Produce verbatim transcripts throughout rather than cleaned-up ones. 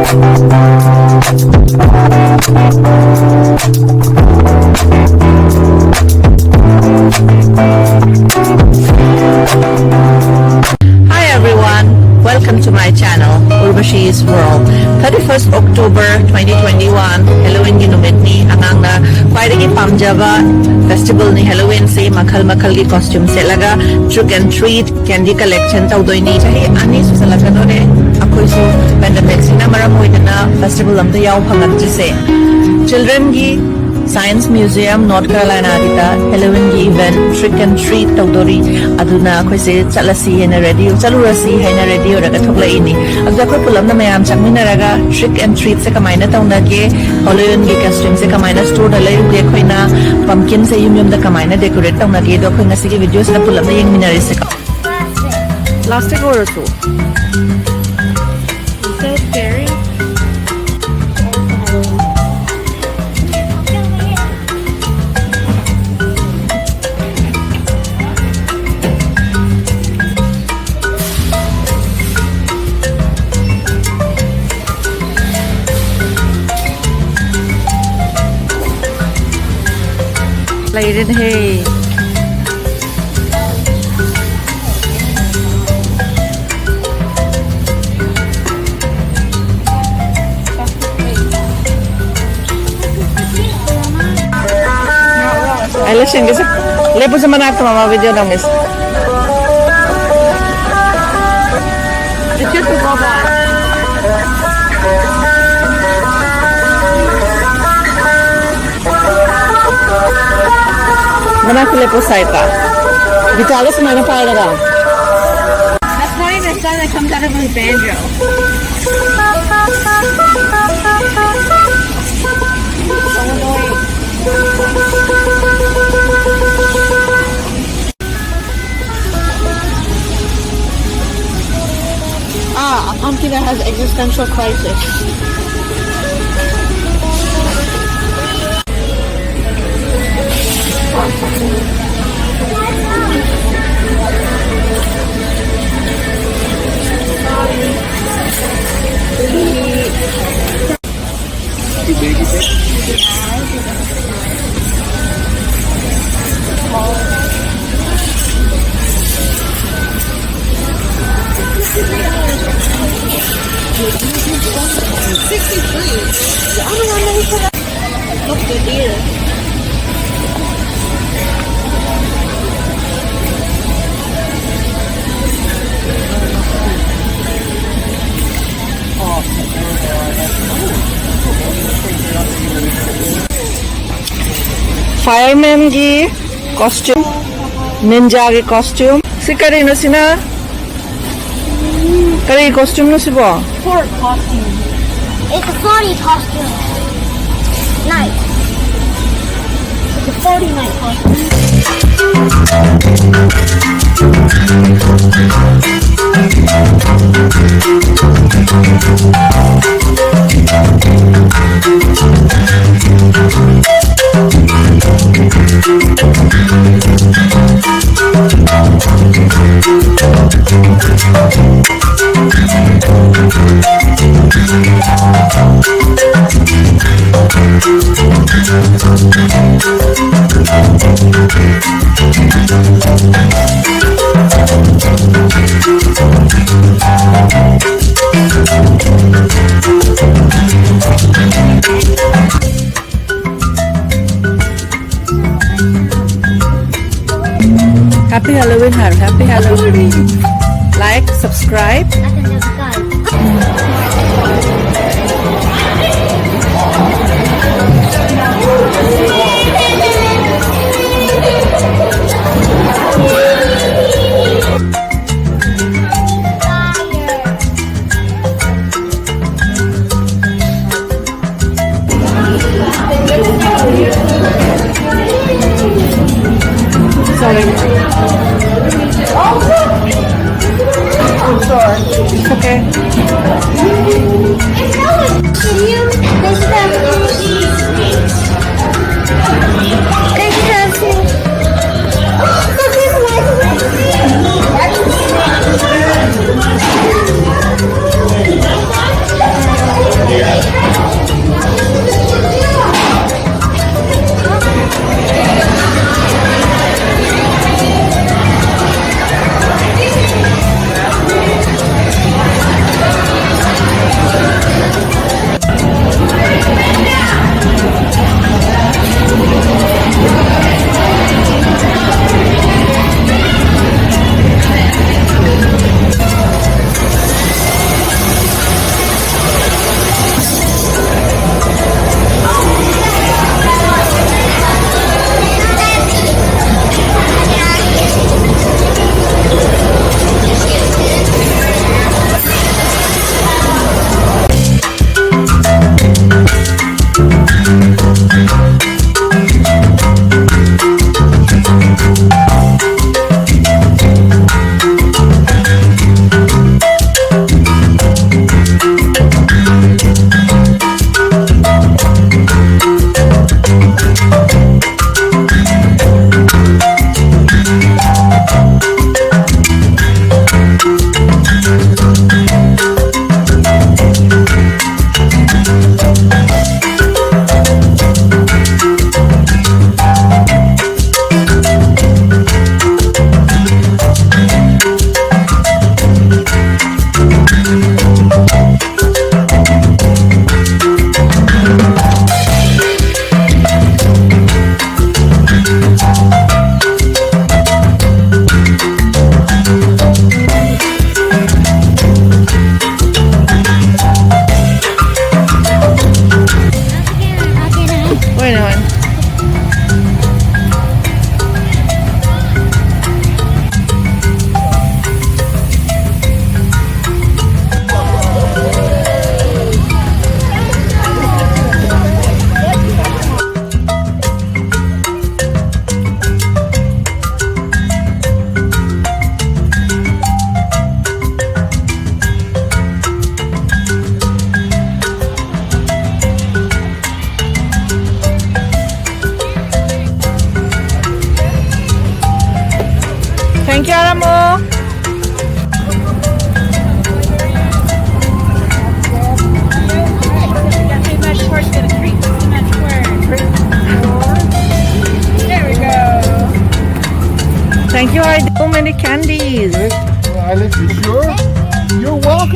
Hi everyone, welcome to my channel, Urvashi's World. Thirty-first October twenty twenty-one, Halloween ꯒꯤ ꯅꯨꯃꯤꯠꯅꯤ꯫ ꯑꯉꯥꯡꯅ ꯈ꯭ꯋꯥꯏꯗꯒꯤ ꯄꯥꯝꯖꯕ festival ꯅꯤ Halloween ꯁꯦ꯫ ꯃꯈꯜ ꯃꯈꯜꯒꯤ costume ꯁꯦꯠꯂꯒ trick and treat, candy collection ꯇꯧꯗꯣꯏꯅꯤ꯫ ꯆꯍꯤ ꯑꯅꯤ ꯁꯨꯖꯜꯂꯛꯀꯗꯣꯔꯦ꯫ ꯑꯩꯈꯣꯏꯁꯨ pandemic ꯁꯤꯅ ꯃꯔꯝ ꯑꯣꯏꯗꯅ festival ꯑꯝꯇ ꯌꯥꯎ ꯐꯪꯉꯛꯇ꯭ꯔꯤꯁꯦ꯫ Children ꯒꯤ Science Museum, North Carolina ꯒꯤꯗ Halloween ꯒꯤ event trick and treat ꯇꯧꯗꯣꯔꯤ꯫ ꯑꯗꯨꯅ ꯑꯩꯈꯣꯏꯁꯦ ꯆꯠꯂꯁꯤ ꯍꯥꯏꯅ ready, ꯆꯠꯂꯨꯔꯁꯤ ꯍꯥꯏꯅ ready ꯑꯣꯏꯔꯒ ꯊꯣꯛꯂꯛꯏꯅꯤ꯫ ꯑꯗꯨꯗ ꯑꯩꯈꯣꯏ ꯄꯨꯂꯞꯅ ꯃꯌꯥꯝ ꯆꯪꯃꯤꯟꯅꯔꯒ trick and treat ꯁꯦ ꯀꯃꯥꯏꯅ ꯇꯧꯅꯒꯦ, Halloween ꯒꯤ costume ꯁꯦ ꯀꯃꯥꯏꯅ store ꯗ ꯂꯩꯔꯨꯒꯦ, ꯑꯩꯈꯣꯏꯅ pumpkin ꯁꯦ ꯌꯨꯝ ꯌꯨꯝꯗ ꯀꯃꯥꯏꯅ decorate ꯇꯧꯅꯒꯦꯗꯣ ꯑꯩꯈꯣꯏ ꯉꯁꯤꯒꯤ video ꯁꯤꯗ ꯄꯨꯂꯞꯅ ꯌꯦꯡꯃꯤꯟꯅꯔꯁꯤꯀꯣ꯫ Plastic ꯑꯣꯏꯔꯁꯨ꯫ ꯂꯩꯔꯦꯅꯦꯍꯦ꯫ ꯑꯩ ꯂꯣꯏꯁꯤꯟꯒꯦꯁꯦ꯫ ꯂꯦꯞꯄꯨꯁꯦ, ꯃꯅꯥꯛꯇ ꯃꯃꯥ video ꯅꯝꯒꯦꯁꯦ꯫ ꯃꯅꯥꯛꯇ ꯂꯦꯞꯄꯣ, side ꯇ꯫ Guitar ꯗꯣ ꯁꯨꯃꯥꯏꯅ ꯄꯥꯏꯔꯒ꯫ That's not even a sound that comes out of his banjo. So annoying. Ah, a pumpkin that has existential crisis. Look good here. Fireman ꯒꯤ costume, ninja ꯒꯤ costume꯫ ꯁꯤ ꯀꯔꯤꯅꯣ ꯁꯤꯅ? ꯀꯔꯤ costume ꯅꯣ ꯁꯤꯕꯣ? Fort costume. It's a forty costume. Nice. It's a forty night costume. Happy Halloween, Har. Happy Halloween. Like, subscribe. Sorry. It's okay.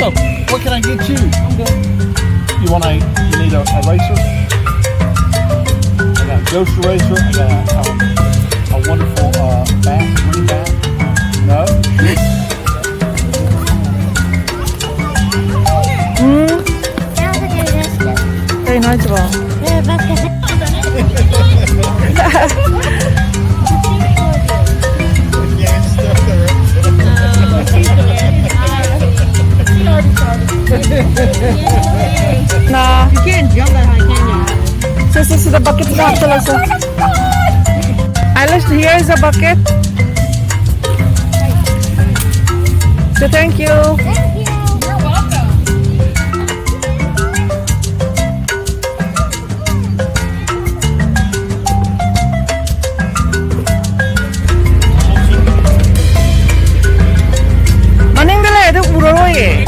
So, what can I get you? I'm good. You want a, you need a eraser? I got a ghost eraser. I got a, um, a wonderful uh, bat, green bat. No? 음, 되게 나지 마. 네, 맞아. 나. You can't jump that high, can you? So, so, so the bucket is not full, so. Alice, here is a bucket. So, thank you. Thank you. You're welcome. ꯃꯅꯤꯡꯗ ꯂꯩꯔꯗꯤ ꯎꯔꯔꯣꯏꯌꯦ.